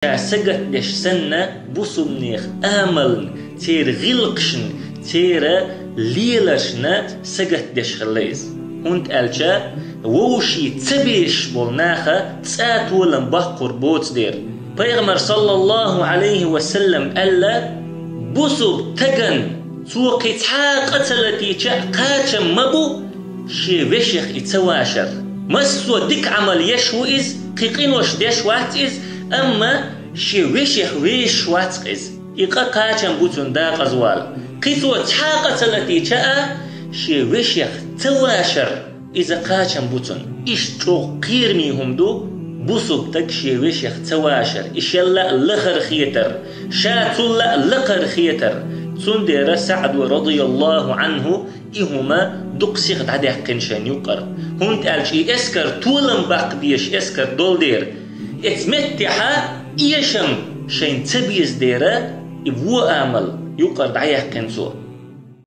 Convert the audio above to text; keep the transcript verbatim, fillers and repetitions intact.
ша сагатдеш санна, бусулбанех амална, церан гӀиллакхашна, церан лелашна сагатдеш хилла иза. ХӀунда аьлча вовший ца безаш болу наха цӀа толам баккхур боцу дера. Пайхамар, саллаллаху Ӏалайхи ва саллам, аьлла: «Бусулба тагана цо кхин цхьа а къа ца латийча а кхачам ма бу шен вешех и ца вашар. Массо а дика Ӏамал еш ву иза, кхин къинош деш вац иза, амма шен вешех вешаш вац-кх иза. И къа кхачам бу цунна дакъаза вала. Кхин цо цхьа а къа ца латийча а, шен вешех ца вашар иза кхачам бу цунна». Иштта чӀогӀа кхераме хӀума ду бусулба таг шен вешех ца вашар, и шелла а лахара хетар, ша цулла а лакхара хетар. Цундела СаӀда, радияллаху Ӏанху, и хӀума дукха сиха дӀадаьккхина шайна юкъара. ХӀунда аьлча и эскар толам баккха дезаш эскар долу дера. Эцу меттехьа эшам шайна ца беза дера, и вон амал юкъара дӀаяьккхина цо.